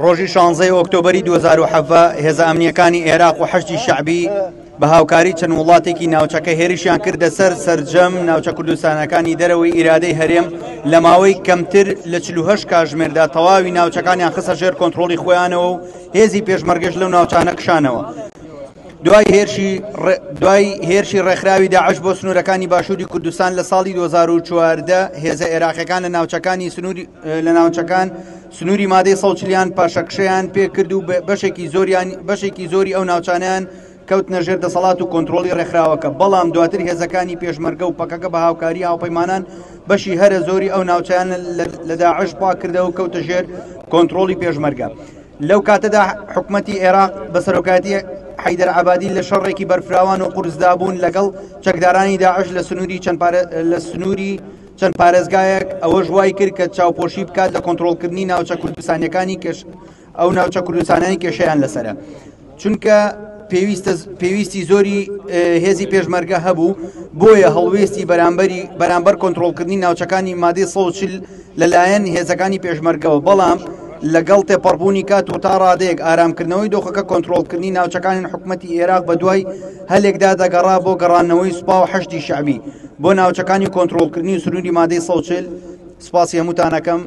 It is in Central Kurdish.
ڕۆژی شانزەی ئۆکتۆبەری 2017 هێزە ئەمنیەکانی عێراق و حەشدی شەعبی بە هاوکاری چەند وڵاتێکی ناوچەکە هێرشیان کردە سەر سەرجەم ناوچە کوردستانەکانی دەرەوەی ئیرادەی هەرێم لە ماوەی کەمتر لە 48 کاژمێردا تەواوی ناوچەکانیان خستە ژێر کۆنترۆڵی خۆیانەوە و هێزی پێشمەرگەش لەو ناوچانە کشانەوە. دوای هێرشی دوای هێرشی ڕێکخراوی داعش بۆ سنوورەکانی باشووری کوردستان لە ساڵی 2014 هێزە عێراقیەکان لە ناوچەکانی سنووری لە ناوچەکان سنووری مادەی سەوچلیان پاشەکشەیان پێکرد و بەشێکی زۆریان بەشێکی زۆری ئەو ناوچانیان کەوتنە ژێر دەسەڵات و کۆنترۆڵی ڕێکخراوەکە بەڵام دواتر هێزەکانی پێشمەرگە و پەکەکە بە هاوکاری هاوپەیمانان بەشی هەرە زۆری ئەو ناوچیان لە داعش پاکردەوە کەوتە ژێر کۆنترۆڵی پێشمەرگە. لەو کاتەدا حکومەتی عێراق بە سەرۆکایەتی حەیدەر عەبادی لە شەڕێکی بەرفراوان و قورسدا بوون لەگەڵ چەکدارانی داعش لە سنووری چەند لە سنووری چەند پارێزگایەک ئەوەش وای کرد کە چاوپۆشی بکات لە کۆنترۆڵکردنی ناوچە کوردستانیەکانی کێش ئەو ناوچە کوردستانانی کێشیان لەسرە چونکە پێویستە پێویستی زۆری هێزی پێشمەرگە هەبوو بۆیە هەڵوێستی بەرامبەری بەرامبەر کۆنترۆڵکردنی ناوچەکانی مادەی 140 لەلایەن هێزەکانی پێشمەرگەوە بەڵام لەگەڵ تێپەڕبوونی کات و تا ڕادەیەک ئارامکردنەوەی دۆخەکە کۆنترۆڵکردنی ناوچەکانی حکومەتی عێراق بە دوای هەلێکدا دەگەڕا بۆ گەڕانەوەی سوپا و حەشدی شەعبی بۆ ناوچەکانی کۆنترۆڵکردنی سنووری مادەی 140 سوپاسی هەمووتانەکەم.